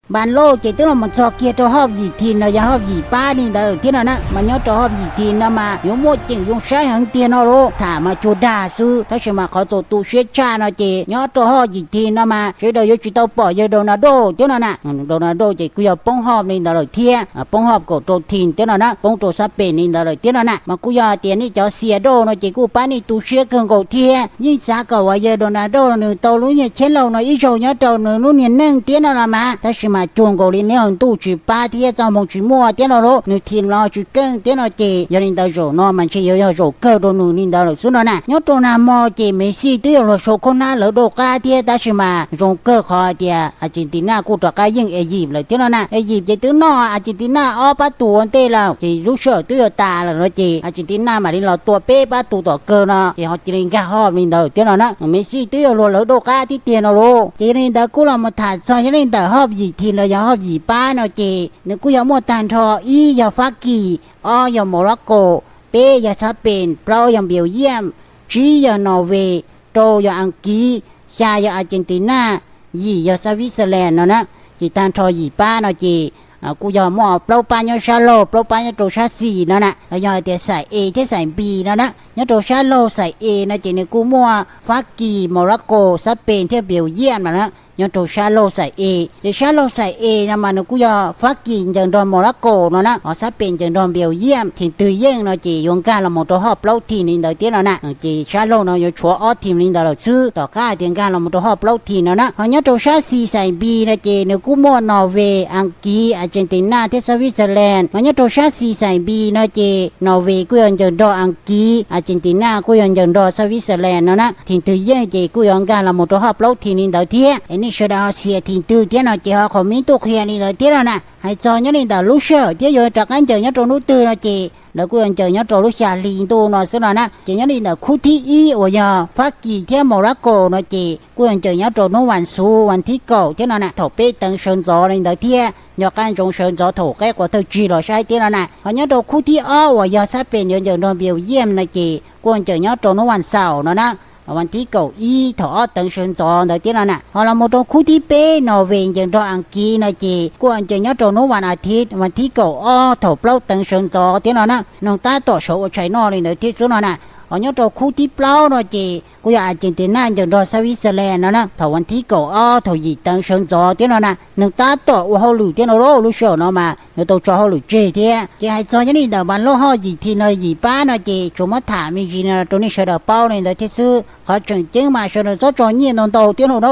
Npas Lauj ces twb los mus txog kiag rau hauv yim thim no yog hauv yim pab li ntawd thiab no na. Mas nyob rau hauv yim thim no mas yuav muaj ceem zoo saib heev tiag no lauj, tham mas cuag dag xwb, tab sis mas qhov txaus tu siab tshaj no ces nyob rau hauv yim thim no mas sawv daws yuav tsis tau pom yawg Donald thiab no na. Donald ces kuj yog poob hauv li ntawd lawm thiab, poob hauv kaum rau thim thiab no na, poob rau xab pem li ntawd lawm thiab no na. Mas kuj yog hais tias nej cov xia dab no ces kuj pab nej tu siab kawg nkaus thiab. Yeej xav kom uas yawg Donald nws tau lub niag channel no ib zaug nyob rau nws lub niag neej thiab no los mas, tab sis mas cuag nkaus li neb hauv ntuj tsis pab thiab txoj hmoo tsis muaj thiab no lauj, nws thim los tsis keej thiab no ces yog li ntawd zaum no mas ntshe yuav yog zaum kawg rau nws li ntawd lawm xwb no na. Nyob rau nag hmo ces Messi twb yuav luag sau khab nab lawv daj qab thiab, tab sis mas zoo kawg qhov hais tias Argentina kuj rov qab yeej Egypt lawm thiab no na. Egypt ces twb noj Argentina ob pab tus ua ntej lawm ces lub sij hawm twb yuav tas lawm no ces Argentina mam li los tua peb pab tus tom kawg no ces ho cia li nkag hauv li ntawd thiab no na. Messi twb yuav luag lawv daj qab tib tiag no lauj. Ces yog li ntawd kuj los mus tham txog yog li ntawm hauv yim thim los yog hauv yim pab no ces nws kuj yog muaj tag nrho: ib yog Fab Kis, ob yog Morocco, peb yog xab pem, plaub yog Belgium, tsib yog Norway, rau yog Askiv, xya yog Argentina, yim yog Switzerland no na. Ces tag nrho yim pab no ces kuj yog muaj plaub pab nyob sab laug, plaub pab nyob rau sab xis no na, los yog hais tias xais E thiab xais B no na. Nyob rau sab laug xais E no ces nws kuj muaj Fab Kis, Morocco, xab pem thiab Belgium no na. Nyob rau sab laug xais E ces sab laug xais E no mas nws kuj yog Fab Kis ncaws nrog Morocco no na, ho xab pem ncaws nrog Belgium. Thim twg yeej no ces yuav nkag los mus rau hauv plaub thim li ntawd thiab no na. Ces sab laug no yuav tshuav ob thim li ntawd lawm xwb tom qab hais tias nkag los mus rau hauv plaub thim no na. Ho nyob rau sab xis xais B no ces nws kuj muaj Norway, Askiv, Argentina thiab Switzerland. Mas nyob rau sab xis xais B no ces Norway kuj yuav ncaws nrog Askiv, Argentina kuj yuav ncaws nrog Switzerland no na. Thim twg yeej ces kuj yuav nkag los mus rau hauv plaub thim li ntawd thiab. Es nej sawv daws ho xia thim twg thiab no ces ho comment tuaj qhia li ntawd thiab no na. Hais txog nyob li ntawm lub sij hawm thiab yuav rov qab ncaws nyob rau hnub twg no ces lawv kuj yuav ncaws nyob rau lub xya hli ntuj no xwb no na. Ces nyob li ntawm khub thib ib uas yog Fab Kis thiab Morocco no ces kuj yuav ncaws nyob rau hnub vas xuv vas thib kaum thiab no na, thaum peb teev sawv ntxov li ntawd thiab. Nco qab ntsoov sawv ntxov thaum qaib qua thawj tsig los saib thiab no na. Ho nyob rau khub thib ob uas yog xab pem yuav ncaws nrog Belgium no ces kuj yuav ncaws nyob rau hnub vas xaum no na, vas thib kaum ib thaum ob teev sawv ntxov ntawd thiab no na. Ho los mus rau khub thib peb Norway ncaws nrog Askiv no ces kuj yuav ncaws nyob rau hnub vas as thiv vas thib kaum ob thaum plaub teev sawv ntxov thiab no na. Neeg tab tom sawv ua tshais noj li ntawd thiab xwb no na. Ho nyob rau khub thib plaub no ces kuj yog Argentina ncaws nrog Switzerland no na, thaum vas thib kaum ob thaum yim teev sawv ntxov thiab no na. Neeg tab tom ua hauj lwm thiab no lauj, lub sij hawm no mas yuav tau tso hauj lwm tseg thiab. Ces hais txog nyob li ntawm Npas Lauj hauv yim thim no yim pab no ces tsuas muab tham me ntsis no rau nej sawv daws paub li ntawd thiab xwb. Qhov tseem ceeb mas sawv daws txhob tso nyiaj ntau ntau thiab no na.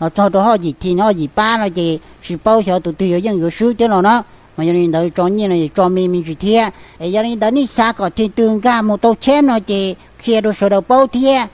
Los txog rau hauv yim thim no yim pab no ces tsis paub xyov tus twg yuav yeej yuav swb thiab no na. Mas yog li ntawd tso nyiaj no es tso me me ntsis thiab. Es yog li ntawd nej xav kom thim twg nkag mus tau cheb no ces qhia rau sawv daws paub thiab.